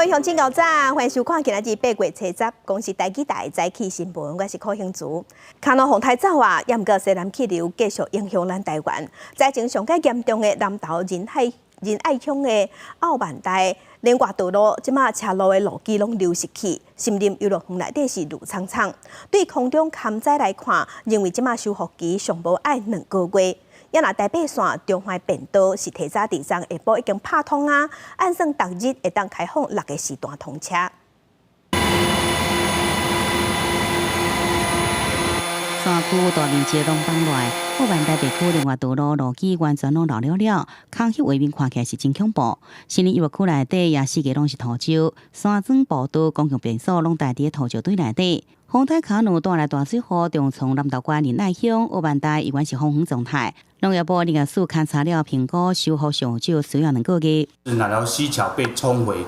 位鄉親，早安，歡迎收看今仔日8月初10，公視台語台早起新聞，我是柯興竹。卡努風颱走啊，猶毋過西南氣流繼續影響咱台灣。災情上較嚴重的南投仁愛鄉的奧萬大連外道路，這馬車路的路基攏流失去，森林遊樂園內底是綠蒼蒼。對空中勘災來看，認為這馬修復期上無愛2個月。猶若台八線中環便道是提早佇昨下晡已經拍通啊，按算逐日會當開放六個時段通車。山區大面積攏崩落來，奧萬大地區另外道路路基完全攏漏了了，空隙畫面看起來是真恐怖。森林遊樂區內底也四界攏是土石，山莊步道、公共便所攏待佇土石堆內底。風颱卡努帶來大水雨，重創南投縣仁愛鄉、奧萬大，依然是封園狀態。農業部林業署勘查了評估，修復上少需要2個月。那條溪橋被沖毀，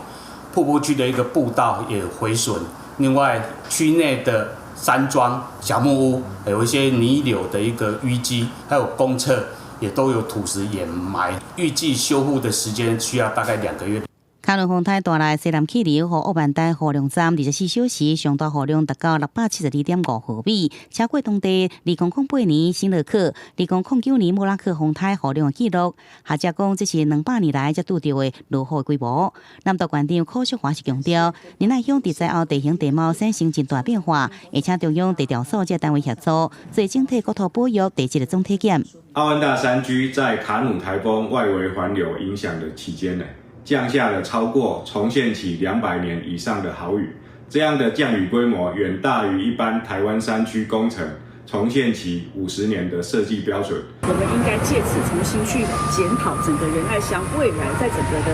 瀑布區的一個步道也毀損。另外，區內的山莊、小木屋有一些泥柳的一個淤積，還有公廁也都有土石掩埋。預計修復的時間需要大概2個月。卡努風颱帶來西南氣流，予奧萬大雨量站24小時上大雨量達到672.5毫米，超過當地2008年新樂克、2009年莫拉克風颱雨量的紀錄。學者講，這是200年來才拄著的落雨規模。南投縣長柯淑華是強調，仁愛鄉佇災後地形地貌產生真大變化，而且中央地調所這單位協助做整體國土保育地質的總體檢。奧萬大山區在卡努颱風外圍環流影響的期間呢，降下了超過重現期200年以上的豪雨，這樣的降雨規模遠大於一般台灣山區工程重現期50年的設計標準。我們應該借此重新去檢討整個仁愛鄉未來在整個的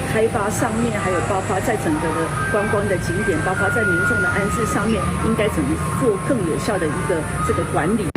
開發上面，還有包括在整個的觀光的景點，包括在民眾的安置上面，應該怎麼做更有效的一個這個管理。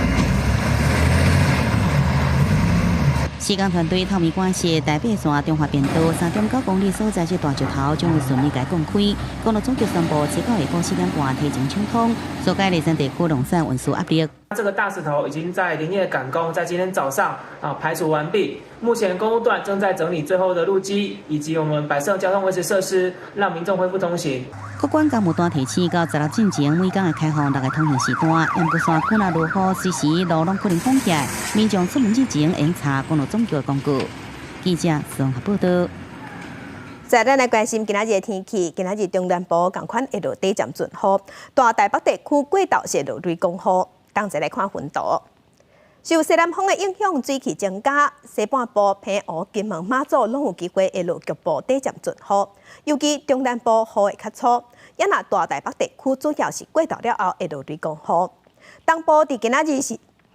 施工團隊透明關係台八線中華便道3.9公里所在這大石頭將會順利共開。公路總局宣布，初九下晡4點半提前暢通，疏解梨山地區龍山運輸壓力。這個大石頭已經在連夜趕工，在今天早上啊排除完畢。目前公路段正在整理最後的路基，以及我們擺設交通維持設施，讓民眾恢復通行。國管工務單提醒到16進前，每工會開放六個通行時段。毋過山區若落雨，隨時路攏可能封起來。民眾出門之前，應查公路總局的公告。記者綜合報道。再咱來關心今仔日的天氣，今仔日中南部仝款會落短暫陣雨，大台北地區過晝是落雷公雨。同齊來看雲圖，受西南風的影響，水汽增加，西半部澎湖、金門、馬祖攏有機會會落局部短暫陣雨。尤其中南部雨會較粗，猶若大台北地區主要是過晝了後會落雷公雨。東部佇今仔日是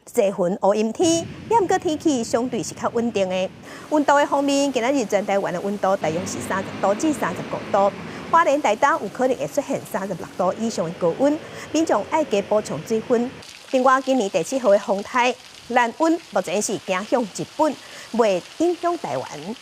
濟雲烏陰天，毋過天氣相對是較穩定的。溫度的方面，今仔日全台灣的溫度大約是30度至35度。花蓮、台東有可能會出現36度以上的高溫，民眾愛加補充水分。另外，今年第七號的風颱蘭溫目前是行向日本，袂影響台灣。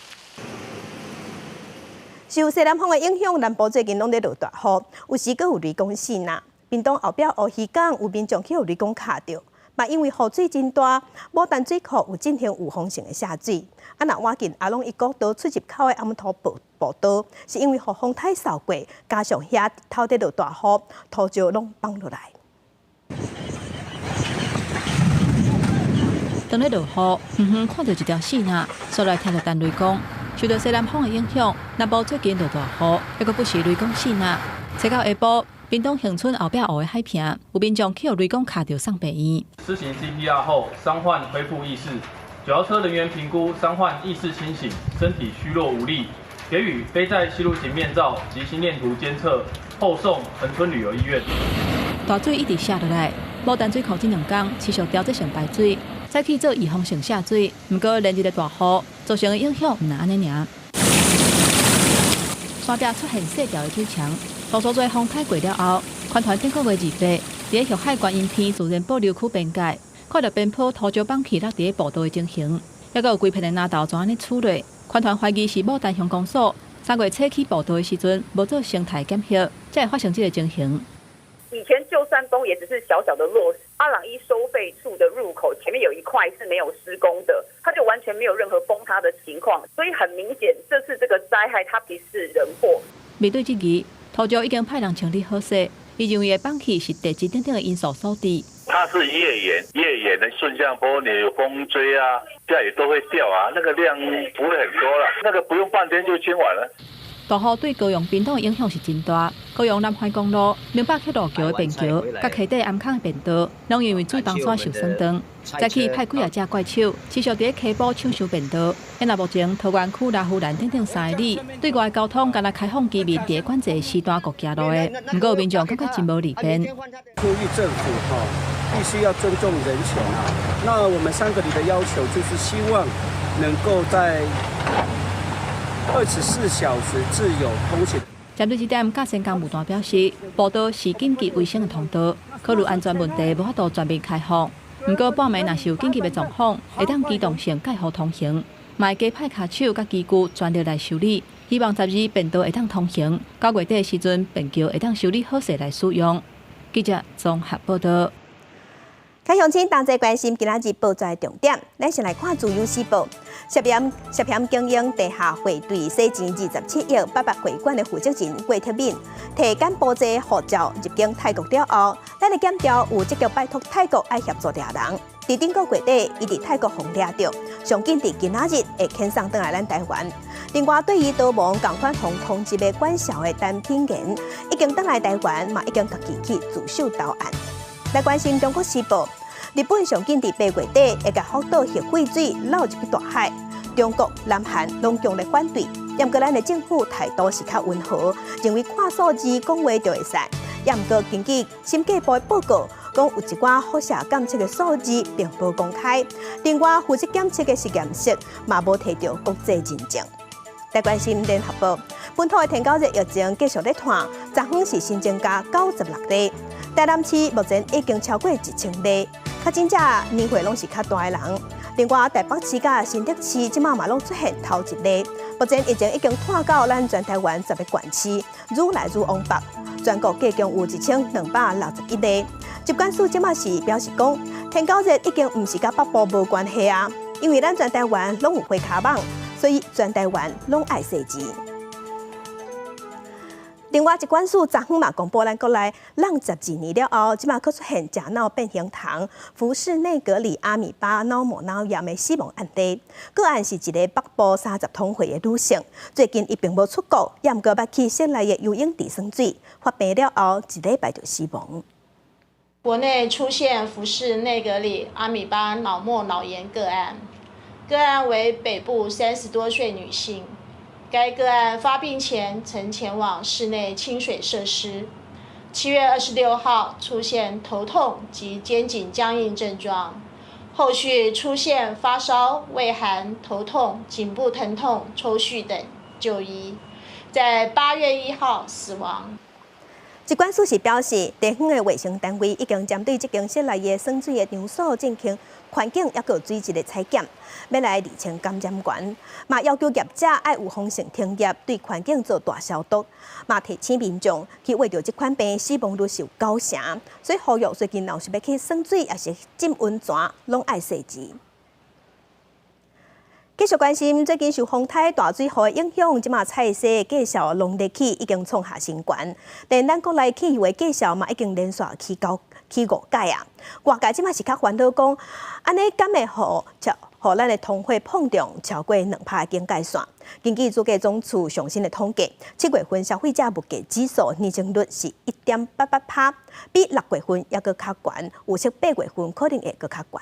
受西南風的影響，南部最近攏咧落大雨，有時閣有雷公爍爁。屏東後壁烏魚港有民眾去予雷公敲著，嘛因為雨水真大，牡丹水庫有進行預防性的下水。啊，若倚近阿朗壹國道出入口的阿姆土步道，是因為予風颱掃過，加上遐頭佇落大雨，土石攏崩落來。當咧落雨，遠遠看到一條爍爁，紲來聽著陳雷公。受到西南風的影響，南部最近落大雨，猶閣不時雷公爍爁。初九下晡，屏東恆春後壁湖的海坪，有民眾去予雷公敲著送病院。施行 CPR 後，傷患恢復意識。九號車人員評估傷患意識清醒，身體虛弱無力，給予背戴吸入型面罩及心電圖監測後送恆春旅遊醫院。大水一直瀉落來，牡丹水庫這兩工持續調節性排水。早起做預防性下水，毋過連日的大雨造成的影響毋但按呢爾。山壁出現細條的水牆，多數在風颱過了後，環團頂個月28，佇咧玉海觀音鼻自然保留區邊界，看著邊坡土石崩去落佇咧步道的情形，猶閣有規片的林頭怎按呢處理？環團懷疑是牡丹鄉公所3月初起步道的時陣無做生態檢核，才會發生這個情形。以前就算崩也只是小小的落，阿朗壹收費處的入口前面有一塊是沒有施工的，它就完全沒有任何崩塌的情況，所以很明顯這次這個災害它不是人禍。面對質疑，塗石已經派人清理好勢，伊認為會放棄是地質等等的因素所致。它是頁岩，頁岩的順向坡，你有風吹啊，下雨都會掉啊，那個量不會很多了，那個不用半天就清完了。大雨對高雄屏東的影響是真大，高雄南環公路、明北鐵路橋的便橋、佮溪底頷孔的便道，攏因為水崩沙受損斷。早起派幾仔隻怪手，持續佇咧溪埔搶修便道。現目前桃園區羅浮蘭等等3里對外交通敢若開放居民佇咧管制時段國行路的，毋過民眾感覺真無利便。呼籲政府哈，必須要尊重人權啊。那我們三個里的要求就是希望能夠在24小時自由通行。針對這點，甲先工務單表示，步道是緊急維生的通道，考慮安全問題，無法度全面開放。毋過半暝若是有緊急的狀況，會當機動性蓋予通行，嘛會加派跤手佮機具全力來修理。希望12便道會當通行，9月底的時陣便橋會當修理好勢來使用。記者綜合報道。看鄉親同齊關心今仔日報紙重點，咱先來看《自由時報》，涉嫌經營地下匯兌洗錢27億800匯款的負責人郭台銘，提柬埔寨護照入境泰國了後，咱的檢調有積極拜託泰國愛協助掠人。佇頂個月底，伊佇泰國予掠著，上緊佇今仔日會遣送轉來咱台灣。另外，對於逃亡仝款予通緝的管潲的陳品言，已經轉來台灣，嘛已經家己去自首投案。來關心《中國時報》，日本上緊佇8月底會共福島核廢水漏入去大海，中國、南韓攏強烈反對。毋過咱的政府態度是較溫和，認為看數字講話就會使。毋過根據審計部的報告，講有一寡輻射監測的數字並無公開。另外，負責檢測的實驗室嘛無提著國際認證。來關心聯合報，本土的天狗熱疫情繼續咧湠，昨昏是新增加96例。台南市目前已經超過1000例，較真正年歲攏是較大的人。另外，台北市佮新竹市這馬嘛攏出現頭一例，目前疫情已經湠到咱全台灣10個縣市，愈來愈往北。全國計共有1261例。疾管署這馬是表示講，天狗熱已經毋是佮北部無關係啊，因為咱全台灣攏有花跤蠓，所以全台灣攏愛洗錢。另外，疾管署昨昏嘛公布，咱國內62年了後，這馬閣出現食腦變形蟲、福氏內格里阿米巴腦膜腦炎的死亡案例。個案是一个北部30通歲的女性，最近伊並無出國，也毋過捌去室內的游泳池耍水，發病了後一禮拜就死亡。國內出現福氏內格里阿米巴腦膜腦炎個案，個案為北部30多歲女性。該個案發病前曾前往室內親水設施，7月26號出現頭痛及肩頸僵硬症狀，後續出現發燒、畏寒、頭痛、頸部疼痛、抽搐等就醫，在8月1號死亡。疾管署是表示，地方的衛生單位已經針對這間室內的耍水的場所進行環境抑閣水質的採檢，欲來釐清感染源，嘛要求業者愛有風性停業，對環境做大消毒，嘛提醒民眾去秽著這款病死亡率是有9成，所以呼籲最近若是欲去耍水，抑是浸溫泉，攏愛洗舌。繼續關心最近受風颱大水雨的影響，這馬菜市價數農曆起已經創下新高。連咱國內汽油的價數嘛已經連續起高起五擺啊！外界這馬是較煩惱講，按呢敢會予咱的通貨膨脹超過2%的警戒線？根據主計總處上新的統計，7月份消費者物價指數年增率是1.88%，比6月份猶閣較懸，預測8月份可能會閣較懸。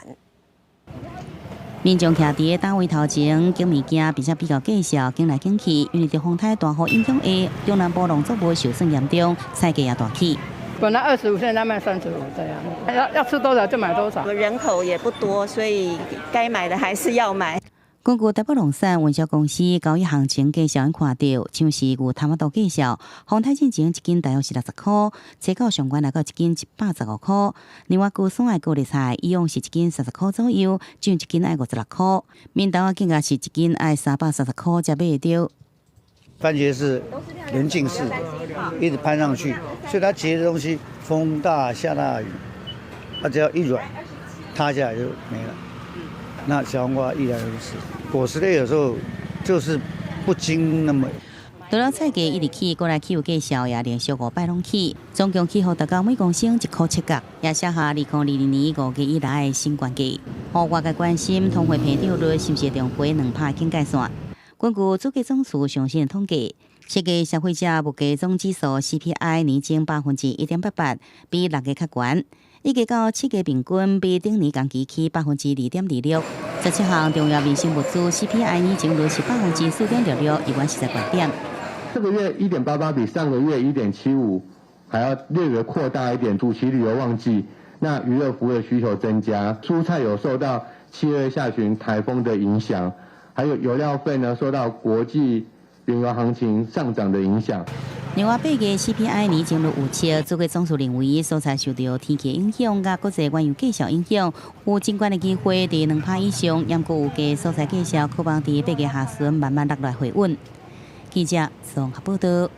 民眾徛佇咧攤位頭前，揀物件，並且比較價數，揀來揀去。因為佇風颱大雨影響下，中南部農作物受損嚴重，菜價也大起。本來25，現在賣35，這樣要吃多少就買多少。人口也不多，所以該買的還是要買。根據台北農產運銷公司交易行情價數看著，像是牛頭仔肚價數，風颱進前一斤大約是60箍，提到上懸來到一斤115箍。另外，高山的高麗菜以往是一斤30箍左右，漲一斤愛56箍。面豆仔價格是一斤愛330箍才買會著。番茄是連進式，一直攀上去，所以它結的東西，風大下大雨，它只要一軟，塌下來就沒了。那小黃瓜依然如此，果實類有時候就是不經那麼。除了菜價一直起，閣來汽油價數也連續五擺攏起，總共起予達到每公升1箍7角，也寫下2022年5月以來的新懸價。予外界關心通貨膨脹率是毋是會重回2%警戒線？根據主計總處上新的統計，7月消費者物價總指數 CPI 年增1.88%，比6月較懸。預計到7月平均比頂年同期起2.26%。17項重要民生物資 CPI 年增率是4.66%，猶原是在懸點。這個月1.88比上個月1.75還要略微擴大一點。暑期旅遊旺季，那娛樂服務的需求增加，蔬菜有受到7月下旬颱風的影響，還有油料費呢受到國際原油行情上漲的影響。另外，8月 CPI 年增率有七，主計總處認為蔬菜受著天氣影響，佮國際原油價數影響，有真懸的機會佇2%以上。毋過有價蔬菜價數可望佇8月下旬慢慢落來回穩。記者綜合報道。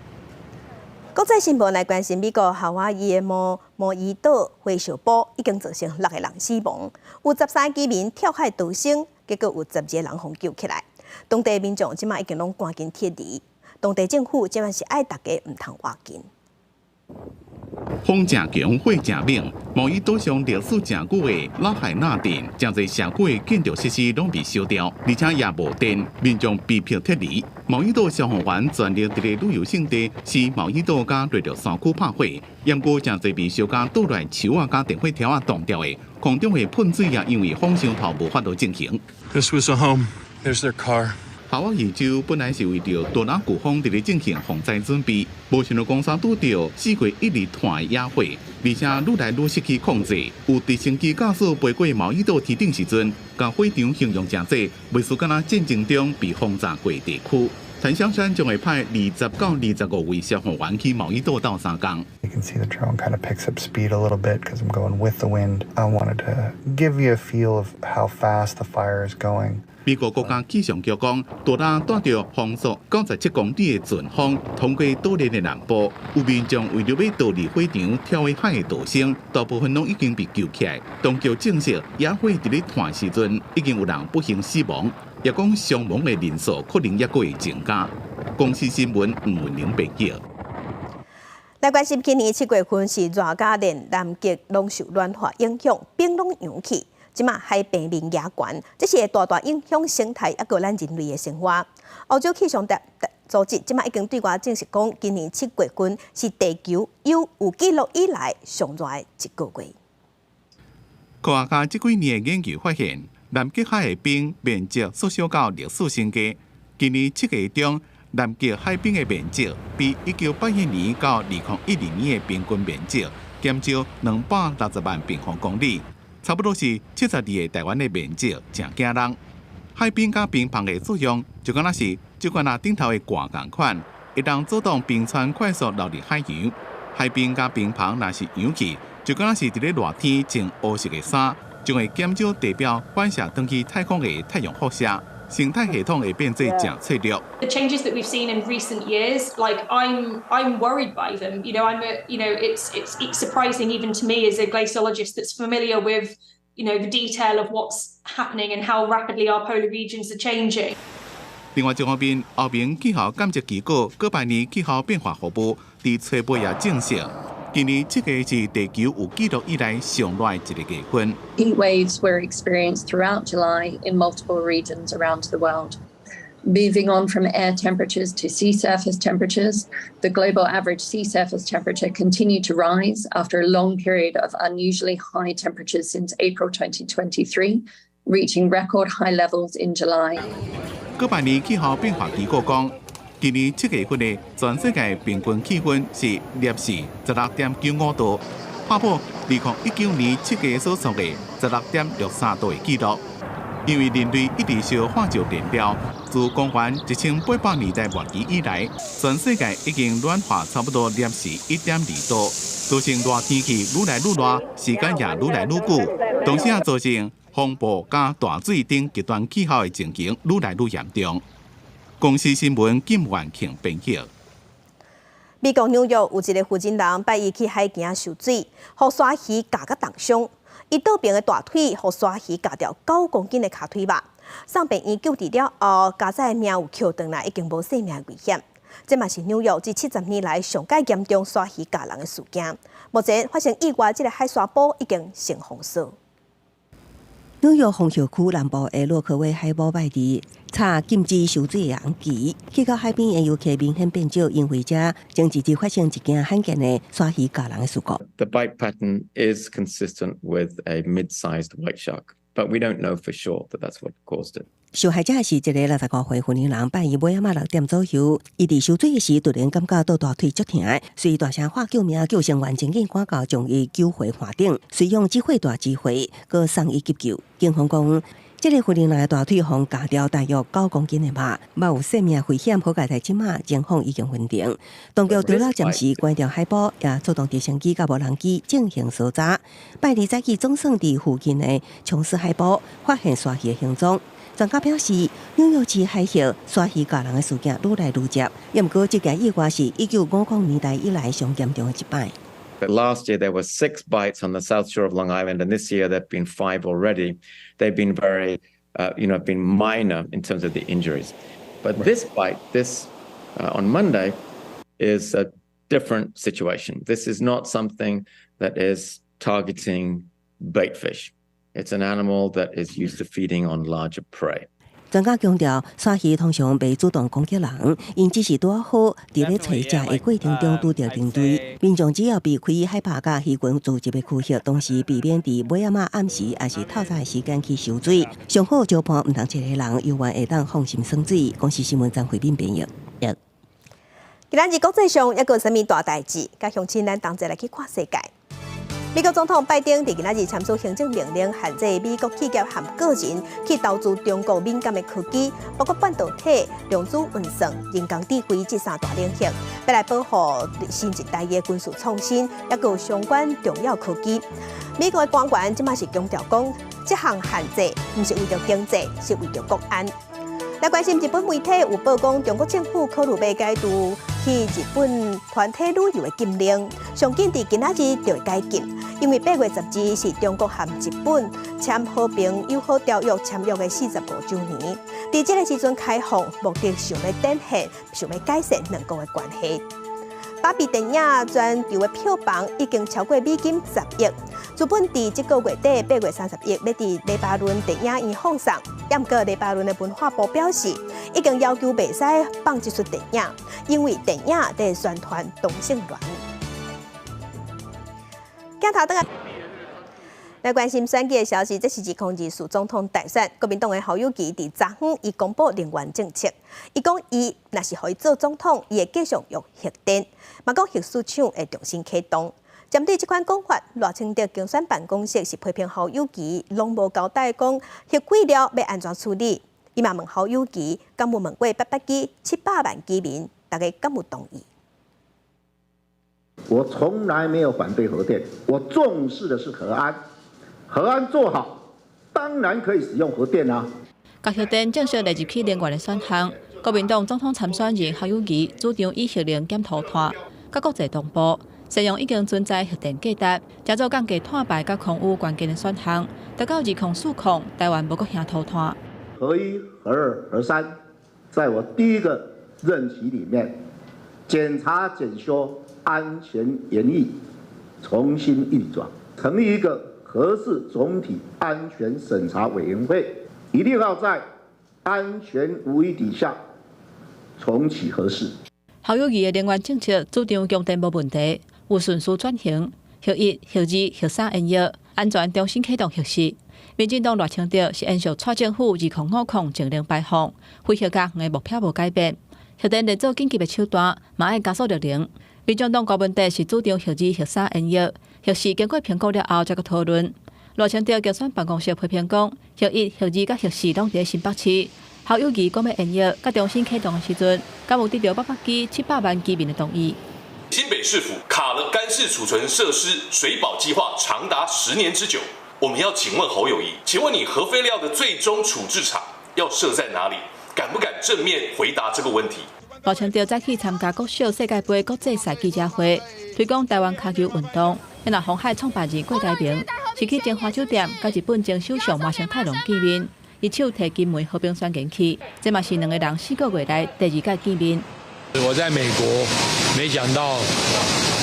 國際新聞來關心美國夏威夷的毛伊島火燒埔已經造成六個人死亡，有13居民跳海逃生，結果有12個人予救起來。當地民眾這馬已經攏趕緊撤離。當地政府這馬是愛大家毋通倚近。風誠強，火誠猛，毛伊島上歷史誠久的拉海納鎮，誠濟社區的建築設施攏被燒掉，而且也無電，民眾被迫撤離。毛伊島消防員全力佇咧旅遊勝地，西毛伊島佮內陸山區拍火，毋過誠濟被燒甲倒來樹仔佮電火柱仔凍掉的，空中的噴水也因為風傷透無法度進行。 This was a home. There's their car. 夏威夷州本來是為著多拉颶風佇咧進行防災準備，無想到講啥拄著四月一直湠的野火，而且愈來愈失去控制。有直升機駕駛飛過毛伊島天頂時陣，共火場形容成做袂輸敢若戰爭中被轟炸過地區。檀香山將會派20到25位消防員去毛伊島鬥相共。 You can see the drone kind of picks up speed a little bit because I'm going with the wind. I wanted to give you a feel of how fast the fire is going. 美國國家氣象局講，多拉帶著風速97公里的陣風，通過島鏈的南部，有民眾為著欲逃離火場跳去海逃生，大部分攏已經被救起來。當局證實，野火佇咧湠時陣已經有人不幸死亡，也講傷亡的人數可能猶閣會增加。公視新聞吳文玲報道。來關心今年7月份是熱甲連南極攏受暖化影響，冰攏融去。這馬海平面加懸，這是會大大影響生態，抑閣咱人類的生活。歐洲氣象組織這馬已經對外證實講，今年七月份是地球有記錄以來上熱的一個月。科學家這幾年的研究發現，南極海的冰面積縮小到歷史新低。今年7月中，南極海冰的面積比1981年到2012年的平均面積減少260萬平方公里。差不多是72個台灣的面積，誠驚人。海冰佮冰篷的作用，就敢若是就敢若頂頭的蓋仝款，會當阻擋冰川快速流入海洋。海冰佮冰篷若是融去，就敢若是佇咧熱天穿烏色的衫，就會減少地表反射轉去太空的太陽輻射，生態系統會變做誠脆弱。 The changes that we've seen in recent years, like I'm worried by them. You know, I'm a, you know, it's surprising even to me as a glaciologist that's familiar with the detail of what's happening and how rapidly our polar regions are changing. 另外一方面，歐盟氣候監測機構哥白尼氣候變化服務佇初八也證實，今年7月是地球有記錄以來上熱的一個月份。 Heat waves were experienced throughout July in multiple regions around the world. Moving on from air temperatures to sea surface temperatures, the global average sea surface temperature continued to rise after a long period of unusually high temperatures since April 2023, reaching record high levels in July. 哥白尼氣候變化機構講，今年7月份的全世界平均氣溫是攝氏16.95度，打破2019年7月所創的16.63度的紀錄。因為人類一直燒化石燃料，自公元1800年代末期以來，全世界已經暖化差不多攝氏1.2度，造成熱天氣愈來愈熱，時間也愈來愈久，同時也造成風暴佮大水等極端氣候的情形愈來愈嚴重。公視新聞金元慶編譯。美國紐約有一个負責人拜一去海墘泅水，予鯊魚咬甲重傷。伊倒爿的大腿予鯊魚咬掉9公斤的跤腿肉，送病院救治了後，佳哉命有抾轉來，已經無性命危險。這嘛是紐約這70年來上蓋嚴重鯊魚咬人的事件。目前發生意外，這个海沙埔已經成封鎖。紐約風後區南部的洛克威海堡拜二插禁止泅水的紅旗，去到海邊的遊客明顯變少，因為這前一日發生一件罕見的鯊魚咬人的事故。 The bite pattern is consistent with a mid-sized white shark, but we don't know for sure that that's what caused it. 受害者是一个65歲婦人，拜二尾仔6點左右，伊佇泅水時突然感覺到大腿足疼，隨大聲喊救命，救生員真緊趕到將伊救回岸頂，隨用指揮大指揮，閣送醫急救。警方講，這个婦人的大腿予咬掉大約9公斤的肉，嘛有生命危險，好佳哉這馬情況已經穩定。當局除了暫時關掉海埔，也出動直升機佮無人機進行搜查。拜二早起總算佇附近的瓊斯海埔發現鯊魚的行蹤。專家表示，紐約市海域鯊魚咬人的事件愈來愈濟，毋過這件意外是1950年代以來上嚴重的一擺。 But last year there were six bites on the south shore of Long Island, and this year there have been five already. They've been very, been minor in terms of the injuries. But this bite, this on Monday, is a different situation. This is not something that is targeting bait fish. It's an animal that is used to feeding on larger prey. 專家強調，鯊魚通常袂主動攻擊人，𪜶只是拄好佇咧揣食的過程中拄著人類。民眾只要避開海拔佮魚群聚集的區域，同時避免佇尾仔仔暗時抑是透早的時間去泅水。上好相伴毋通一个人，猶原會當放心耍水。公視新聞張惠敏編譯。今仔日國際上猶閣有啥物大代誌？佮鄉親咱同齊來去看世界。美國總統拜登佇今仔日簽署行政命令，限制美國企業和個人去投資中國敏感的科技，包括半導體、量子運算、人工智慧這三大領域，欲來保護新一代的軍事創新，猶閣有相關重要科技。美國的官員這馬是強調講，這項限制毋是為著經濟，是為著國安。來關心日本媒體有報講，中國政府考慮欲解除去日本團體旅遊的禁令，上緊佇今仔日就會解禁，因為8月12是中國和日本簽和平友好條約簽約的45週年，佇這个時陣開放，目的想欲展現，想欲改善兩國的關係。芭比電影全球的票房已經超過美金10億，資本佇這個月底8月31欲佇黎巴嫩電影院放送。毋過黎巴嫩的文化部表示，已經要求袂使放這齣電影，因為電影佇宣傳同性戀。鏡頭轉來。來關心選舉的消息，這是2024總統大選，國民黨的侯友宜佇昨昏伊公布能源政策，伊講伊若是予伊做總統，伊會繼續用核電，嘛講核四廠會重新啟動。針對這款講法，賴清德競選辦公室是批評侯友宜攏無交代講核廢料欲按怎處理，伊嘛問侯友宜，敢有問過八百支700萬居民，大家敢有同意？我從來沒有反對核電，我重視的是核安。核安做好，當然可以使用核電啊。共核電正式列入去能源的選項。國民黨總統參選人侯友宜主張以核能減塗炭，佮國際同步，西洋已經存在核電價值，誠做降低碳排佮空污關鍵的選項。達到2040，台灣無閣驚塗炭。核一、核二、核三，在我第一個任期裡面，檢查檢修、安全研議，重新運轉，成立一個核四總體安全審查委員會，一定要在安全無虞底下重啟核四。侯友宜的能源政策主張供電無問題，有順序轉型，核一、核二、核三延役，安全重新啟動核四。民進黨賴清德是延續蔡政府2050淨零排放，非核家園的目標無改變，核電列做緊急的手段，嘛愛加速綠能。民眾黨柯文哲是主張核二、核三延役，核四經過評估了後才閣討論。賴清德競選辦公室批評講，核一、核二佮核四攏佇新北市。侯友宜講欲延役，佮重新啟動的時陣，敢有得著八百支700萬居民的同意？新北市府卡了乾式儲存設施水保計劃長達10年之久。我們要請問侯友宜，請問你核廢料的最終處置場要設在哪裡？敢不敢正面回答這個問題？賴清德早起參加國小世界盃國際賽記者會，推廣台灣跤球運動。那鴻海創辦人郭台銘是去晶華酒店，佮日本前首相麻生太郎見面，伊手提金門和平宣言去，這嘛是兩个人4個月來第二擺見面。我在美國，沒想到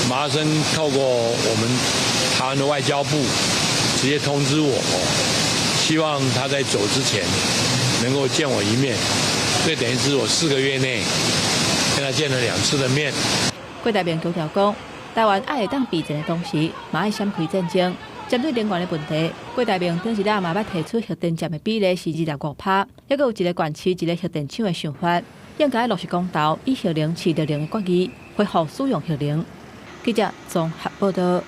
麻生透過我們台灣的外交部直接通知我，希望他在走之前能夠見我一面，所以等於是我4個月內跟他見了兩次的面。郭台銘強調講，台灣愛會當備戰的同時，嘛愛閃開戰爭。針對能源的問題，郭台銘頂一日嘛捌提出核電佔的比例是25%，抑閣有一個縣市一個核電廠的想法，應該落實公投，以核能飼綠能的決議，恢復使用核能。記者綜合報道。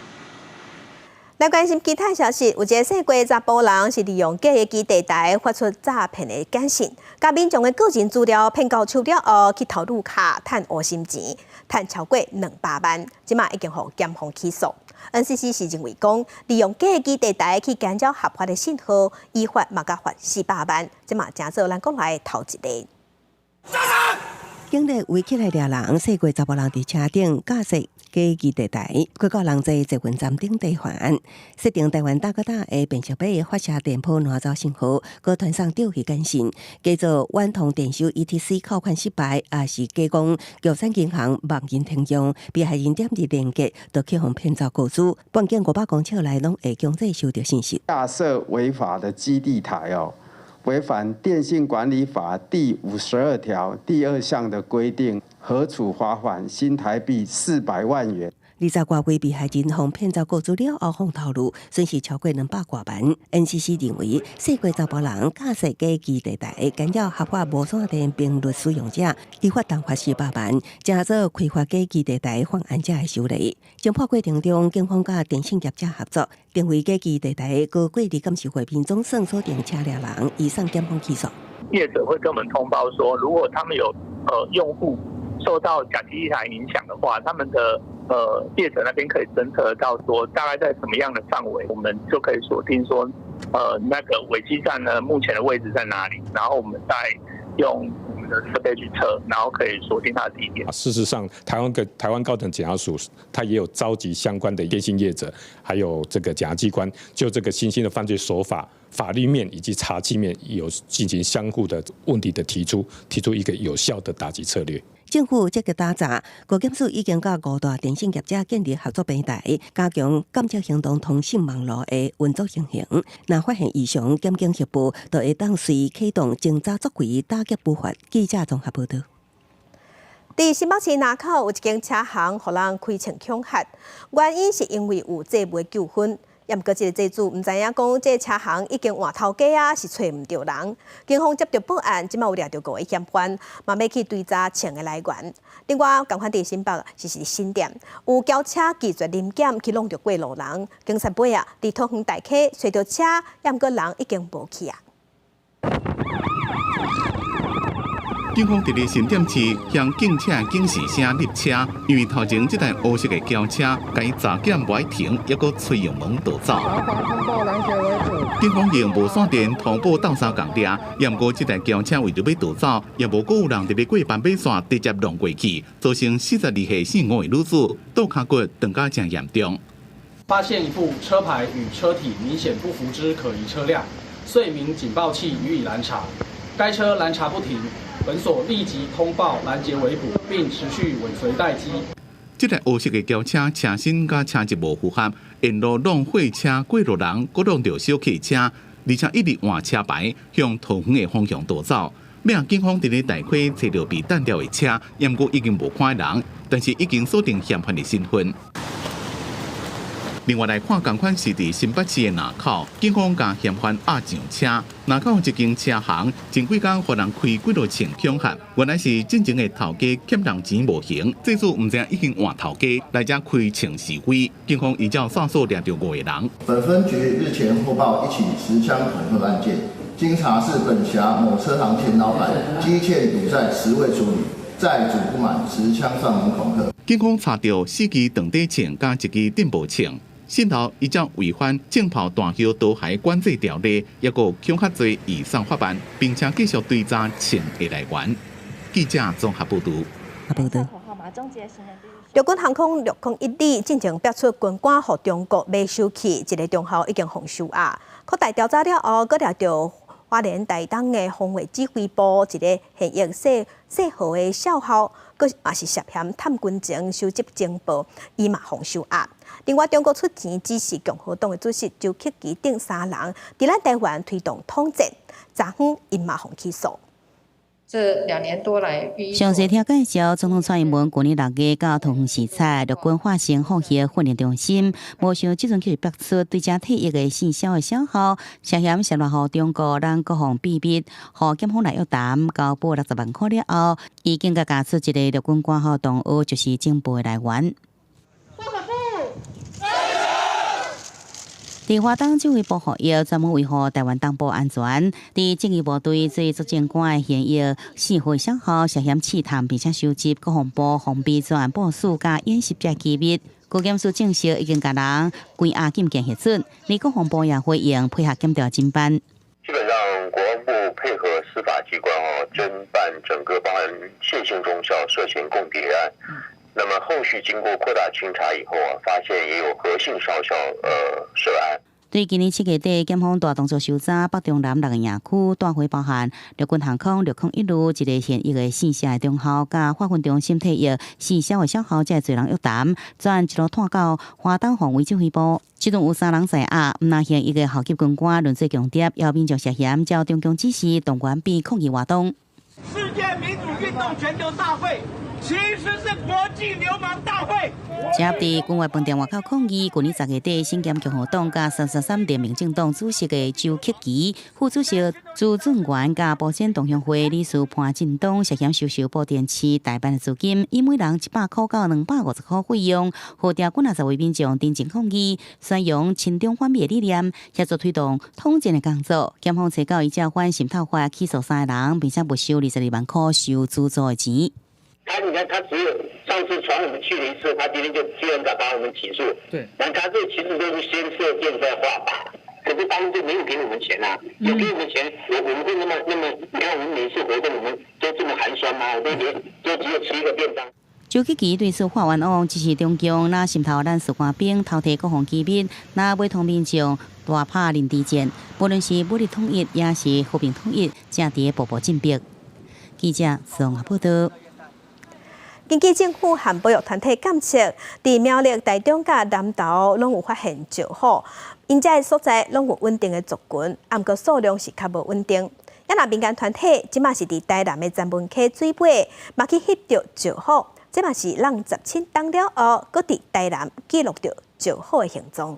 來關心其他消息，有一个姓郭查埔人是利用假的基地台發出詐騙的簡訊，共民眾的個人資料騙到手了後，去頭路卡趁烏心錢，趁超過200萬，這馬已經予檢方起訴。NCC 是認為講，利用假的基地台去干擾合法的信號，依法嘛共罰400萬，這馬成做咱國內頭一例。警力圍起來掠人，姓郭查埔人佇車頂架設假基地台，閣到人濟捷運站頂地環，設定台灣大哥大的辨識碼發射電波挪走信號，閣傳送釣魚簡訊，假做遠通電收 ETC 扣款失敗，抑是假講玉山銀行網銀停用，被害人點入連結，就去予騙走個資，半徑500公尺內攏會強制收著信息。架設違法的基地台哦。違反電信管理法第52條第二項的規定，核處罰款新台幣400萬元。20外位被害人予騙走個資了後，放頭路，損失超過200外萬。NCC 認為，姓郭查埔人架設假基地台，干擾合法無線電頻率使用者，依法當罰400萬，成做開發假基地台犯案者的首例。偵破過程中，警方佮電信業者合作，定位假基地台閣過濾監視畫面，總算鎖定車掠人，移送檢方起訴。業者會跟我們通報說，如果他們有用戶受到假基地台影響的話，他們的業者那邊可以偵測到說，大概在什麼樣的範圍，我們就可以鎖定說，那個偽基站呢目前的位置在哪裡，然後我們再用我們的設備去測，然後可以鎖定它的地點。事實上，台灣高等檢察署，它也有召集相關的電信業者，還有這個檢察機關，就這個新興的犯罪手法、法律面以及查緝面，有進行相互的問題的提出，提出一個有效的打擊策略。政府積極打詐，高檢署已經佮五大電信業者建立合作平台，加強監測行動通信網路的運作情形。若發現異常，檢警協報，就會當隨啟動偵查作為打擊不法。記者綜合報道。佇新北市林口有一間車行，予人開槍恐嚇，原因是因為有債務糾紛。毋過這个債主毋知影講，這个車行已經換頭家啊，是揣毋著人。警方接著報案，這馬有掠著五个嫌犯，嘛欲去追查槍的來源。另外，仝款佇新北是新店，有轎車拒絕臨檢去挵著過路人，警察尾仔，佇桃園大溪揣著車，毋過人已經無去啊。警方佇咧新店市向警車警示聲入車，因為頭前這台烏色的轎車，共伊查檢無愛停，猶閣催油門逃走。警方用無線電通報鬥相共掠，毋過這台轎車為著欲逃走，也無閣有人佇咧過斑馬線直接挵過去，造成42歲姓吳的女子倒跤骨斷甲誠嚴重。發現一部車牌與車體明顯不符之可疑車輛，遂鳴警報器予以攔查。該車攔查不停，本所立即通報攔截圍捕，並持續尾隨待機。這台烏色的轎車車身佮車籍無符合，沿路挵貨車過路人，閣挵著小客車，而且一直換車牌，向桃園的方向逃走。尾仔警方佇咧大溪揣著被彈掉的車，毋過已經無看人，但是已經鎖定嫌犯的身份。另外來看，仝款是佇新北市的林口，警方共嫌犯押上車。林口一間車行前幾工予人開幾落槍恐嚇，原來是進前的頭家欠人錢無還，這次毋知影已經換頭家來遮開槍示威。警方依照線索掠著五個人。本分局日前獲報一起持槍恐嚇案件，經查是本轄某車行前老闆積欠賭債遲未處理，債主不滿持槍上門恐嚇。警方查著四支長底槍佮一支電報槍。信頭依照違反槍炮彈藥刀械管制條例，抑閣恐嚇罪移送法辦，並且繼續追查槍的來源。記者綜合報導。報導。陸軍航空601進前標出軍官予中國買收去，一个中校已經予收押。擴大調查了後，閣掠著花蓮台東的防衛指揮部一个現役細細號的少校，閣嘛是涉嫌探軍情、收集情報，伊嘛予收押。另外，中國出錢指示共和黨的主席周克岐等三人，佇咱台灣推動統戰，昨昏𪜶嘛予起訴。這2年多來，詳細聽介紹，總統蔡英文舊年6月到桃園視察陸軍化成放學訓練中心，無想這陣去爆出對遮退役的姓蕭的少校涉嫌洩露予中國咱國防秘密，予檢方來約談，交保60萬塊了後，已經共交出一個陸軍官校同學，就是情報的來源。佇花東指揮部服役，專門維護臺灣東部安全。佇正義部隊做作戰官的現役四號少校涉嫌刺探，並且收集國防部防備專案部署佮演習這機密。高檢署證實已經共人關押禁見核准，而國防部也回應配合檢調偵辦。基本上，國防部配合司法機關哦，偵辦整個包含謝姓中校涉嫌共諜案。那麼後續經過擴大清查以後啊，發現也有何姓少校涉案。對今年7月底，檢方大動作搜查北中南六个營區，帶回包含陸軍航空601旅一个現役的姓謝的中校，佮化訓中心退役姓蕭的少校，這濟人約談，轉一路拖到花東防衛指揮部。這陣有三人在押，毋但現役的校級軍官論罪共諜，邀民眾涉嫌照中共指示動員變抗議活動。世界民主運動全球大會其實是國際流氓大會。這佇軍外飯店外口抗議，舊年10月底，身兼共和黨佮333聯盟政黨主席的周克岐、副主席朱俊元佮保險同鄉會理事潘進東涉嫌收受布袋市代辦的資金，以每人100塊到250塊費用，號召幾若十位民眾登前抗議，宣揚親中反美的理念，協助推動統戰的工作。檢方揣到依照反滲透法起訴三个人，並且沒收22萬塊受資助的錢。他你看，他只有上次傳我們去了一次，他今天就居然敢把我們起訴。對，那他這其實都是先設箭再畫靶，可是當時就沒有給我們錢啊，有給我們錢，我們會那麼那麼？你看我們每次活動，我們都這麼寒酸嗎？我都連就只有吃一個便當。周克岐對此發願講，支持中共，若滲透咱士官兵，偷提國防機密，若買通民眾大拍認知戰，無論是武力統一，抑是和平統一，正佇咧步步進逼。記者宋報道。根據政府和保育團體監測，佇苗栗、台中佮南投攏有發現石虎，𪜶這个所在攏有穩定的族群，毋過數量是較無穩定。啊若民間團體這馬是佇台南的曾文溪水尾，嘛去翕著石虎，這嘛是咱17冬了後，閣佇台南記錄著石虎的行蹤。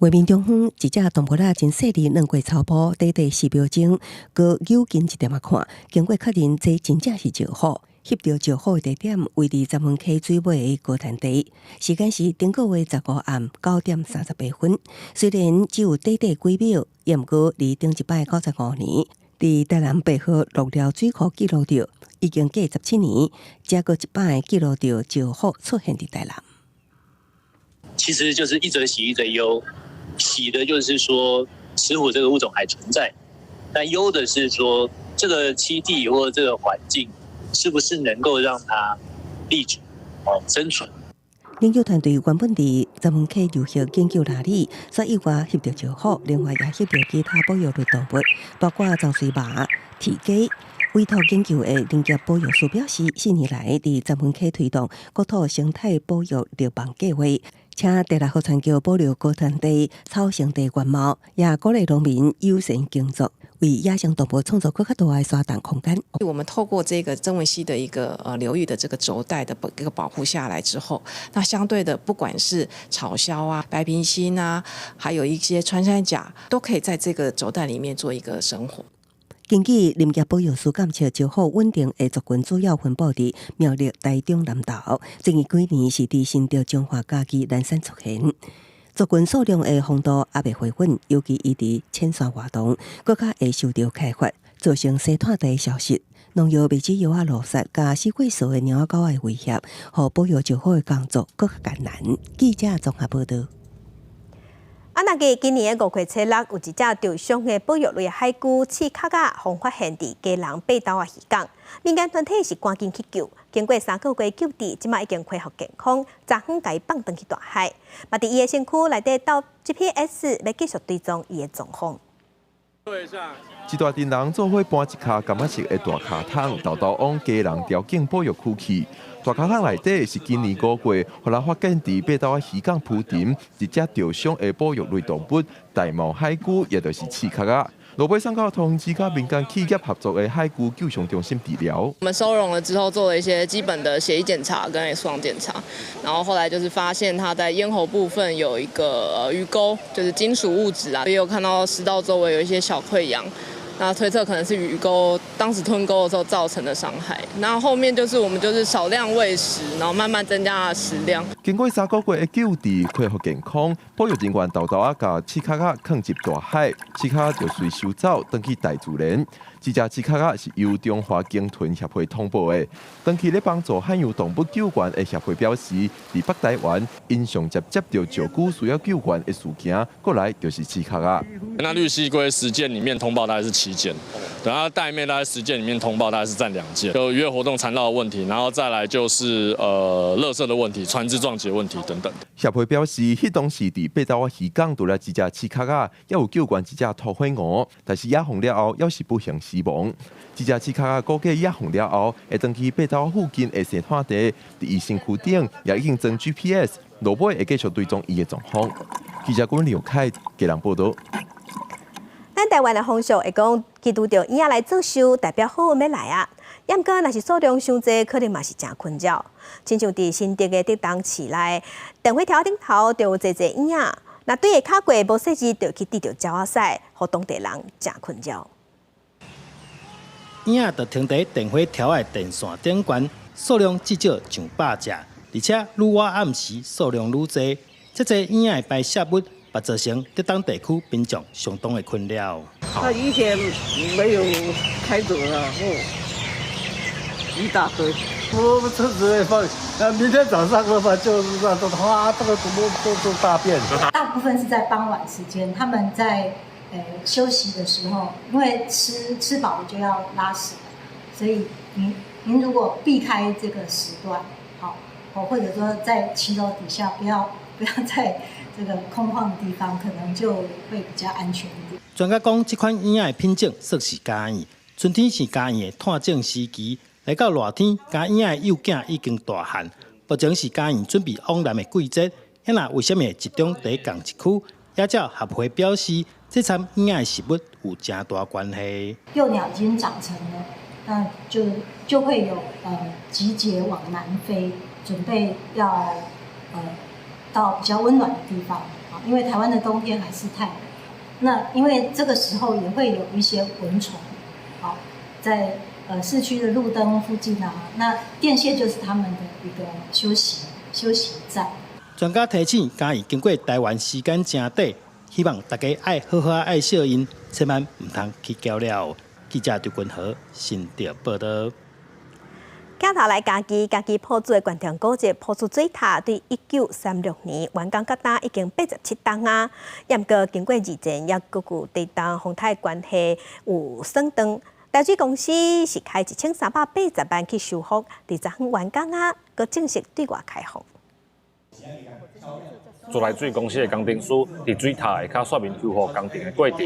畫面中方一隻動物仔真細膩，轉過草坡，短短4秒鐘，閣扭近一點仔看，經過確認，這真正是石虎。翕著石虎的地點位佇曾文溪水尾的高灘地，時間是頂個月15暗9點38分。雖然只有短短幾秒，也毋過離頂一擺95年，佇台南白河鹿寮水庫記錄著，已經過17年，才閣一擺記錄著石虎出現佇台南。其實就是一則喜，一則憂。喜的就是說，石虎這個物種還存在，但憂的是說，這個棲地或這個環境，是不是能夠讓它立足哦生存？研究團隊原本佇曾文溪流域研究鯪鯉，煞意外翕著石虎，另外也翕著其他保育類動物，包括長喙蟆、雉雞。委託研究的林業保育師表示，4年來佇曾文溪推動國土生態保育綠網計畫，請第六號傳橋保留高灘地、草生地原貌，也鼓勵農民友善耕作，為野生動物創造閣較大的沙動空間。我們透過這個曾文溪的一個流域的這個軸帶的一個保護下來之後，那相對的，不管是草鴞啊、白鼻心啊，還有一些穿山甲，都可以在這個軸帶裡面做一個生活。根據林業保育師監測，石虎穩定的族群主要分布佇苗栗、台中南投，最近幾年是佇新竹、彰化、嘉義、南山出現。族群數量的幅度猶未回穩，尤其伊佇淺山活動，閣較會受著開發，造成生態地消失。農藥滅鼠藥仔路殺，佮死過數的貓仔狗仔的威脅，予保育石虎的工作閣較艱難。記者綜合報道。啊，那個今年的5月初六，有一隻受傷的保育類海龜刺殼仔，予發現佇基隆八斗仔漁港，民間團體是趕緊去救，經過3個月救治，這馬已經恢復健康，昨昏共伊放轉去大海。嘛，佇伊的身軀內底鬥 GPS，欲繼續追蹤伊的狀況。一大陣人做伙搬一跤柑仔色的大跤桶，沓沓往基隆潮境保育區去。大跤桶內底是今年5月，予人發現佇八斗仔漁港浮沉一隻著傷的保育類動物玳瑁海龜，也就是刺殼仔。落尾送到通知佮民間企業合作的海龜救傷中心治療。我們收容了之後，做了一些基本的血液檢查跟 X 光檢查，然後後來就是發現它在咽喉部分有一個魚鈎，就是金屬物質啊，也有看到食道周圍有一些小潰瘍。那推測可能是魚鈎當時吞鈎的時候造成的傷害。那後面就是我們就是少量餵食，然後慢慢增加食量。經過3個月的救治，恢復健康，保育人員沓沓仔共刺殼仔囥入大海，刺殼仔就隨收走，轉去大自然。這隻刺殼仔是由中華鯨豚協會通報的。長期咧幫助海洋動物救援的協會表示，佇北台灣，𪜶上捷接著石龜需要救援的事件，過來就是刺殼仔。那綠蠵龜10件裡面通報大概是7件，等下玳瑁大概10件裡面通報大概是佔2件，有漁業活動纏繞的問題，然後再來就是垃圾的問題、船隻撞擊的問題等等。協會表示，彼當時佇八斗仔漁港，除了這隻刺殼仔，也有救援一隻吐火鰻，但是野放了後，猶是不幸死亡。這隻刺殼仔估計野放了後，會轉去八斗仔附近的生態地，佇伊身軀頂也已經裝 GPS，落尾會繼續追蹤伊的狀況。記者郭劉凱基隆報導。咱台灣的風俗會講，基督教嬰仔來做壽，代表好運欲來啊。毋過，若是數量傷濟，可能嘛是誠困擾。親像佇新竹的竹東市內，電火柱頂頭就有濟濟嬰仔，若對下跤過無細緻，就去滴著鳥仔屎，予當地人誠困擾。嬰仔就停佇電火柱的電線頂懸，數量至少上百隻，而且愈晚暗時數量愈濟。這濟嬰仔的排泄物，嘛造成竹東地區民眾相當的困擾。他以前沒有開走了，哦，一大堆。我們車子會放，那明天早上的話就是那都哇，這個全部都是大便。大部分是在傍晚時間，他們在休息的時候，因為吃飽了就要拉屎，所以您如果避開這個時段，好，或者說在騎樓底下不要在這個空曠的地方，可能就會比較安全一點。專家講，這款嬰仔的品種算是家燕，春天是家燕的湠種時期，來到熱天，家燕仔的幼囝已經大漢。目前是家燕準備往南的季節，那為啥物會集中佇仝一區？野鳥協會表示，這摻嬰仔的食物有誠大關係。幼鳥已經長成了，那就會有集結往南飛，準備要到比較溫暖的地方啊，因為台灣的冬天還是太冷。那因為這個時候也會有一些蚊蟲，好，在市區的路燈附近啊，那電線就是他們的一個休息站。專家提醒，家燕經過台灣時間誠短，希望大家愛好好愛惜𪜶，千萬毋通去攪了。記者張君和新竹報導。鏡頭來嘉義，嘉義朴子的關田古蹟朴子水塔，對1936年完工到今已經87冬啊。毋過經過二戰，也閣有地動風颱關係有損斷。台水公司是開1380萬去修復，佇昨昏完工啊，閣正式對外開放。自來水公司的工程師佇水塔下跤說明修復工程的過程。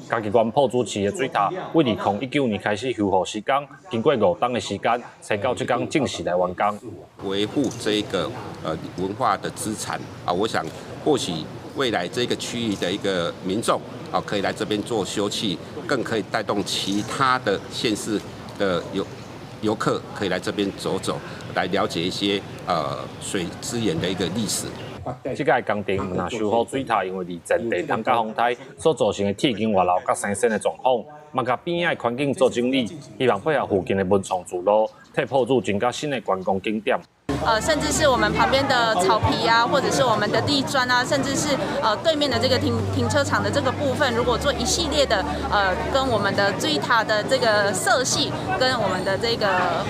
嘉義縣朴子市的水塔，對2019年開始修復施工，經過5冬的時間，才到這工正式來完工。維護這個文化的資產啊，我想或許未來這個區域的一個民眾啊，可以來這邊做休憩，更可以帶動其他的縣市的遊客可以來這邊走走，來了解一些水資源的一個歷史。這個工程毋但修復水塔，因為二戰地動佮風颱所造成的鐵筋外漏佮生鉎的狀況，嘛共邊仔的環境做整理，希望配合附近的文創聚落，替朴子增加新的觀光景點。甚至是我們旁邊的草皮啊，或者是我們的地磚啊，甚至是對面的這個停車場的這個部分，如果做一系列的跟我們的水塔的這個色系跟我們的這個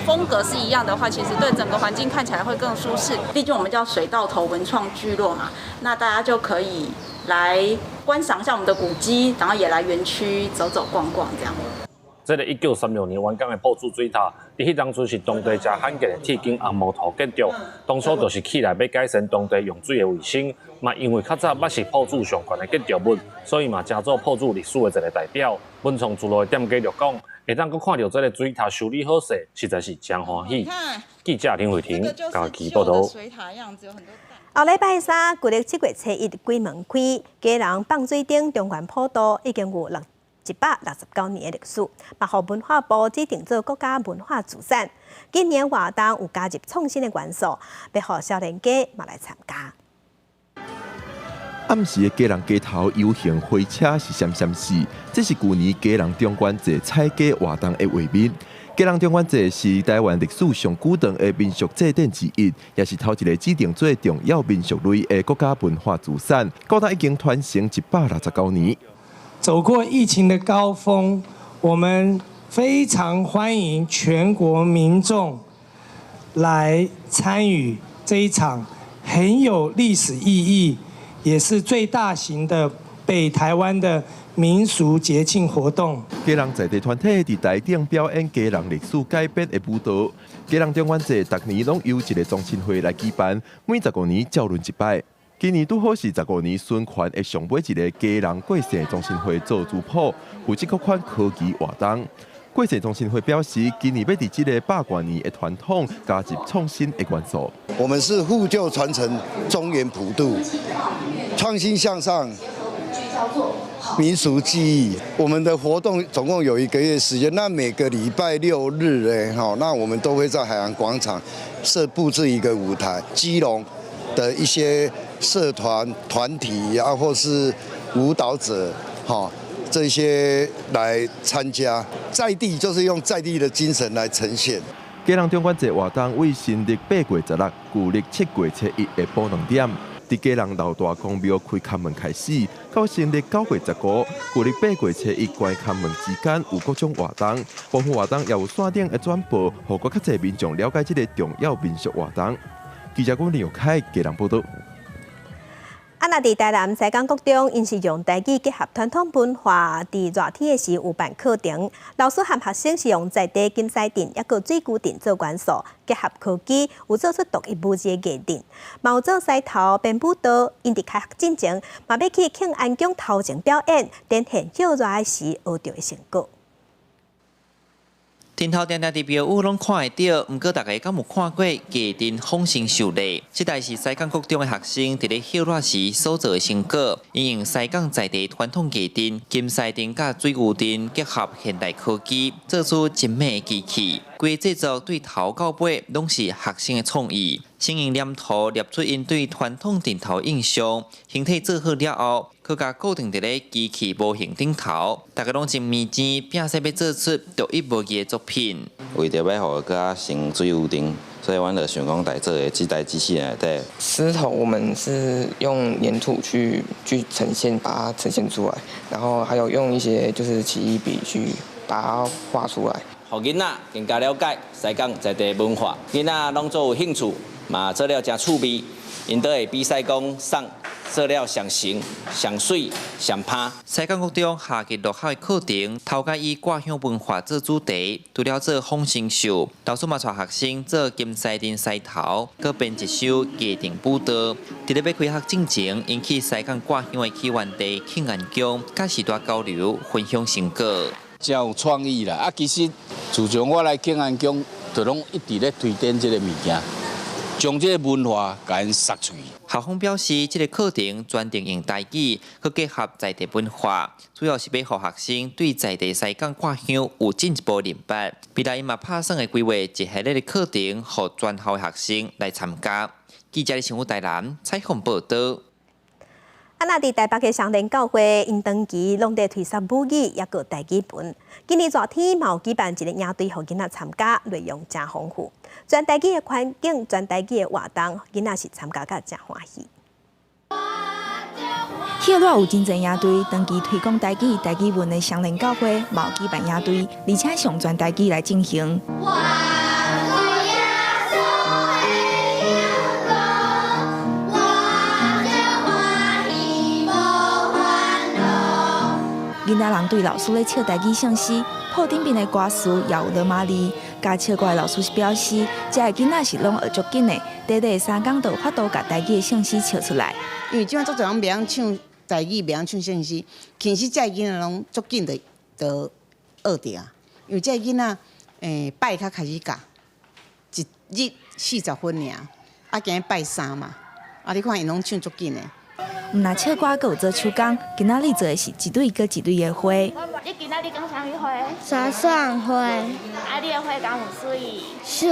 風格是一樣的話，其實對整個環境看起來會更舒適。畢竟我們叫水到頭文創聚落嘛，那大家就可以來觀賞一下我們的古蹟，然後也來園區走走逛逛這樣。這个1936年完工的朴子水塔，佇彼當陣是當地誠罕見的鐵筋紅木頭建築，當初就是起來欲改善當地用水的衛生，嘛因為較早捌是朴子上懸的建築物，所以嘛成做朴子歷史的一个代表。文創聚落的店家就講，會當閣看著這个水塔修理好勢，實在是誠歡喜。記者林慧婷家己報導。後禮拜三，舊曆7月初1鬼門開，基隆放水燈中元普渡已經有169年的歷史，嘛予文化部指定做國家文化資產。今年活動有加入創新的元素，欲予少年家嘛來參加。暗時的基隆街頭遊行火車是閃閃死，這是舊年基隆中元節踩街活動的畫面。基隆中元節是台灣歷史上久長的民俗祭典之一，也是頭一个指定做重要民俗類的國家文化資產。到今已經傳承169年。走過疫情的高峰，我們非常歡迎全國民眾來參與這一場很有歷史意義，也是最大型的北台灣的民俗節慶活動。基隆在地團體佇台頂表演基隆歷史改編的舞蹈。基隆中元節逐年攏由一个宗親會來舉辦，每15年照輪一擺。今年拄好是十五年循環的上尾一个基隆過姓宗親會做主譜，負責各款科技活動。過姓宗親會表示，今年欲佇這个百外年的傳統加入創新的元素。我們是護舊傳承中元普渡，創新向上民俗技藝。我們的活動總共有一個月時間，那每個禮拜六日呢，哈，那我們都會在海洋廣場設佈置一個舞台，基隆的一些社團團體啊，或是舞蹈者，哈，這些來參加，在地就是用在地的精神來呈現。基隆中元節活動為新曆8月16，舊曆7月初1下晡2點，佇基隆老大公廟開龕門開始，到新曆9月15，舊曆8月初1關龕門之間有各種活動，部分活動也有線頂的轉播，予閣較濟民眾了解這个重要民俗活動。記者郭林玉凱基隆報導。啊，若佇台南西港國中，𪜶是用台語結合傳統文化，佇熱天的時有辦課程，老師和學生是用在地金獅陣，抑閣水龜陣做元素，結合科技，有做出獨一無二的藝陣。嘛有做獅頭編舞蹈，𪜶佇開學進前，嘛欲去慶安宮頭前表演，展現歇熱的時學著的成果。頂頭定定佇廟宇攏看會著，毋過大家敢有看過藝陣仿生秀呢？這台是西港國中的學生佇咧歇熱時所做的成果，𪜶用西港在地傳統藝陣金獅陣佮水牛陣結合現代科技，做出精美的機器。規個製作對頭到尾攏是學生的創意，先用黏土捏出𪜶對傳統陣頭印象，形體做好了後，閣共固定佇咧機器模型頂頭，大家攏真認真，拼勢欲做出獨一無二的作品。為著欲予閣較像水牛陣，所以阮就想講來做的這台機器人內底。獅頭我們是用黏土去呈現，把它呈現出來，然後還有用一些就是奇異筆去把它畫出來。予囡仔更加了解西港在地文化，囡仔攏足有興趣，嘛做了誠趣味，𪜶都會比賽講啥做了上神、上媠、上拍。西港國中夏季落學的課程，頭家以割香文化做主題，除了做仿生秀，老師嘛帶學生做金獅陣獅頭，閣編一首藝陣舞蹈。佇咧欲開學進前，𪜶去西港割香的起源地慶安宮，佮時代交流，分享成果。真有創意啦！啊，其實自從我來慶安宮，就攏一直咧推展這个物件，將這个文化共𪜶殺出去。校方表示，這个課程專程用台語，閣結合在地文化，主要是欲予學生對在地西港割香有進一步認識。未來嘛拍算會規劃一系列的課程，予全校的學生來參加。記者新聞台南採訪報導。啊，若佇台北的雙連教會，𪜶長期攏佇推捒母語，抑閣台語文。今年熱天嘛有舉辦一个營隊，予囡仔參加，內容誠豐富。全台語的環境，全台語的活動，囡仔是參加甲誠歡喜。歇熱有真濟營隊，長期推廣台語、台語文的雙連教會，嘛有舉辦營隊，而且上全台語來進行。囡仔人對老師咧唱台語聖詩，譜頂面的歌詞也有羅馬字。教唱歌的老師是表示，遮的囡仔是攏學足緊的，短短三工就有法度共台語的聖詩唱出來。因為這擺足濟人袂曉唱台語，袂曉唱聖詩，其實遮的囡仔攏足緊就學著啊。因為遮的囡仔拜較開始教，一日40分爾，啊今日拜三嘛，啊你看𪜶攏唱足緊的。毋但唱歌，閣有做手工。今仔日做的是一蕊閣一蕊的花。你今仔日講啥物花？沙蒜花。啊，你的花敢有媠？媠。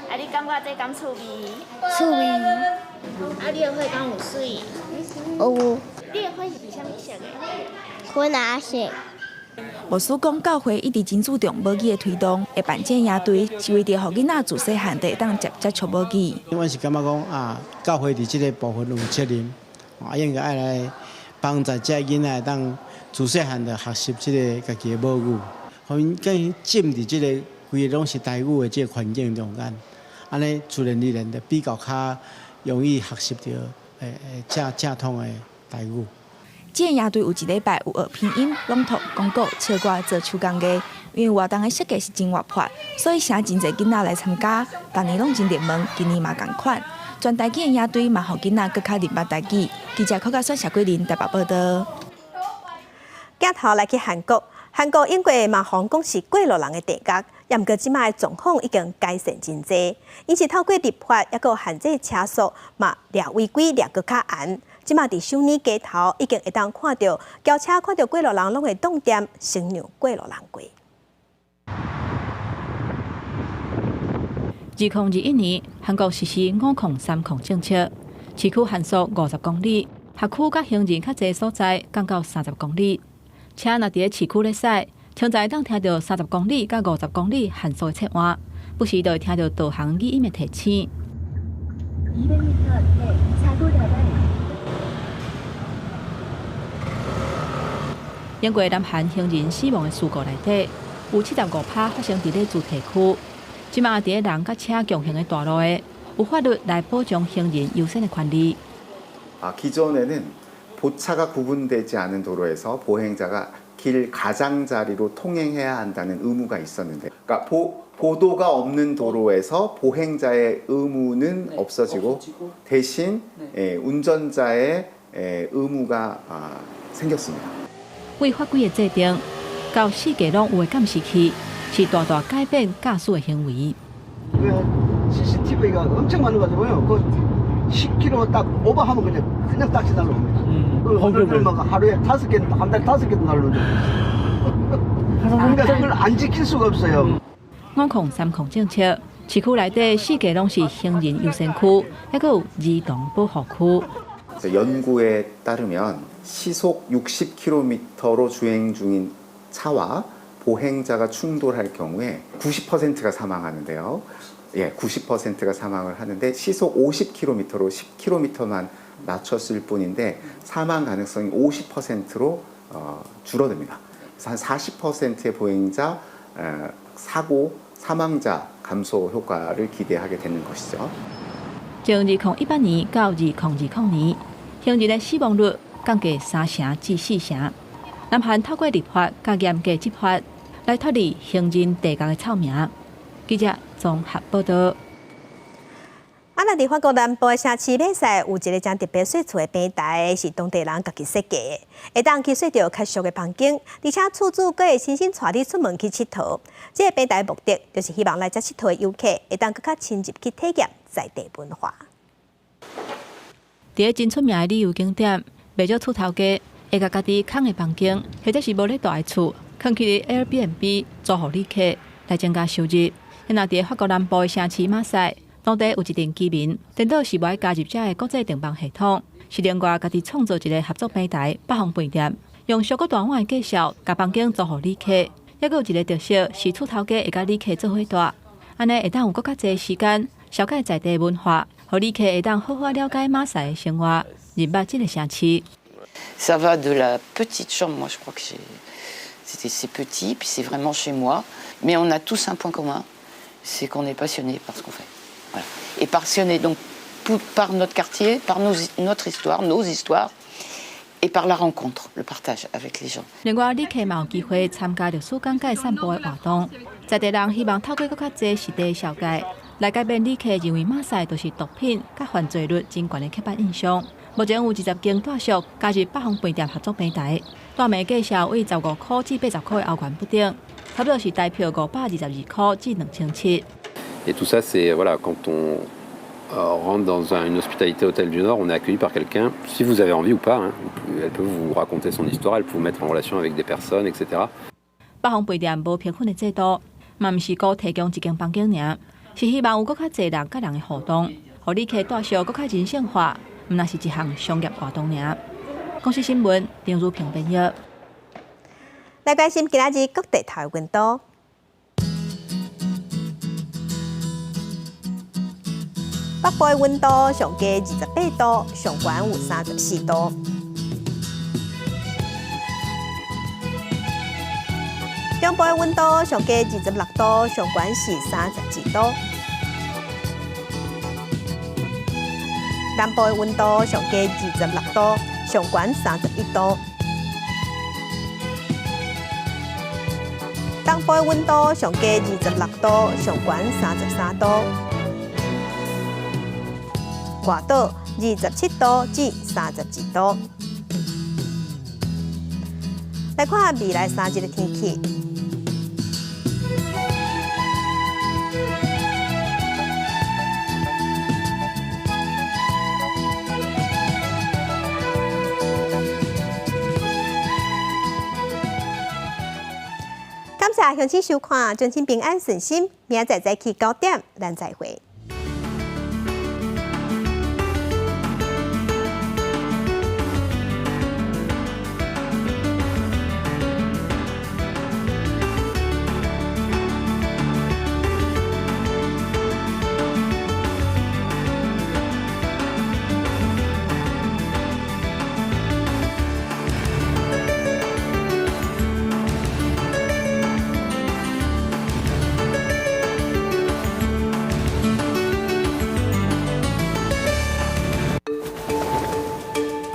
啊，你感覺這敢趣味？趣味。啊，你的花敢有媠？有。你的花是啥物色的？粉紅色。牧師講，教會一直真注重母語的推動，會辦這營隊是為著予囡仔自細漢就會當接觸母語。阮是感覺講啊，教會佇這个部分有責任，啊應該愛來幫助這囡仔會當自細漢就學習這个家己的母語，予𪜶更浸佇這个規个攏是台語的這个環境中間，按呢自然而然就比較較容易學習著正正統的台語。這个營隊有一禮拜有學拼音、朗讀、講古、唱歌、做手工藝。因為活動的設計是真活潑，所以誠真濟囡仔來參加。逐年攏真熱門，今年嘛仝款。全台語的營隊嘛，予囡仔閣較認捌台語。記者柯家選、謝桂林台北報道。鏡頭來去韓國，韓國英國嘛，予人講是過路人的地獄，也毋過這擺的狀況已經改善真濟。𪜶是透過立法，抑閣限制車速，嘛掠違規掠閣較嚴。這擺佇首爾街頭已經會當看著轎車看著過路人攏會擋踮，先讓過路人過。2021年，韓國實施五控三控政策，市區限速50公里，學區佮行人較濟所在降到30公里。車若佇咧市區咧駛，常常會當聽著30公里佮50公里限速的切換，不時就會聽著導航語音的提醒。英國南韓行人死亡的事故內底，有75%發生佇咧住宅區。這擺佇咧人佮車共行的大路的，有法律來保障行人優先的權利。 아 기존에는 보차가 구분되지 않은 도로에서 보행자가 길 가장자리로 통행해야 한다는 의무가 있었는데, 그러니까 보 보도가 없는 도로에서 보행자의 의무는 없어지고, 대신 예, 운전자의 예, 의무가 아, 생겼습니다. 為法規的制定，到四界攏有的監視器，是大大改變駕駛的行為。 CCTV가 엄청 많은 가지고요. 그 10km 딱 오버하면 그냥 그냥 딱지 날라옵니다. 그 막 하루에 5개, 한 달에 5개도 날라오죠. 그러니까 그걸 안 지킬 수가 없어요. 五控三控政策，市區內底四界攏是行人優先區，抑閣有兒童保護區。 연구에 따르면 시속 60km로 주행 중인 차와 보행자가 충돌할 경우에 90%가 사망하는데요. 예, 90%가 사망을 하는데 시속 50km로 10km만 낮췄을 뿐인데 사망 가능성이 50%로 줄어듭니다. 그래서 한 40%의 보행자 사고 사망자 감소 효과를 기대하게 되는 것이죠. 從2018年到2020年，行人的死亡率降低3成至4成。南韓透過立法佮嚴格執法，來脫離行人地獄的臭名。記者綜合報道。啊，咱佇法國南部的城市馬賽有一个誠特別細厝的平台，是當地人家己設計的，會當去爍著較俗的房間，而且厝主閣會親身帶你出門去𨑨迌。這个平台目的就是希望來遮𨑨迌的遊客會當閣較深入去體驗在地文化。佇咧真出名的旅遊景點，袂少厝頭家會共家己空的房間，或者是無咧蹛的厝，囥去 Airbnb 租予旅客來增加收入。若佇咧法國南部的城市馬賽，當地有一陣居民，顛倒是無愛加入遮的國際訂房系統，是另外家己創造一个合作平台，北方飯店，用俗閣大碗的介紹，共房間租予旅客。抑閣有一个特色是厝頭家會佮旅客做伙蹛，按呢會當有閣較濟時間紹介在地文化，予旅客會當好好了解馬賽的生活，認捌這个城市。 Ça va de la petite chambre, moi je crois que c'est petit, puis c'est vraiment chez moi, mais on a tous un point commun, c'est qu'on est passionné par ce qu'on fait. Voilà. Et passionné donc par notre quartier, par notre histoire, nos histoires, Et par la rencontre, le partage avec les gens。另外，旅客嘛有機會參加歷史講解散步的活動，在地人希望透過閣較濟實地紹介，來改變旅客認為馬賽就是毒品佮犯罪率真懸的刻板印象。目前有20間大學加入北方飯店合作平台，大暝價數為15塊至80塊的歐元不等，差不多是台票522塊至2700。 Et tout ça, c'est voilà, quand on rentre dans une hospitalité Hôtel du Nord, on est accueilli par quelqu'un, si vous avez envie ou pas, hein, elle peut vous raconter son histoire, elle peut vous mettre en relation avec des personnes, etc. 北方飯店無評分的制度，嘛毋是閣提供一間房間爾，是希望有閣較濟人佮人的互動，予旅客住宿閣較人性化，毋但是一項商業活動爾。公視新聞林如平編譯。來關心今仔日各地頭的溫度。北部的溫度上低28度，上懸有34度。中部的溫度上低26度，上懸是32度。南部的溫度上低26度，上懸31度。東部的溫度上低26度，上懸33度。外島27度至32度。來看未來3日的天氣。感謝鄉親收看，尊親平安順心，明仔載早起9點，咱再會。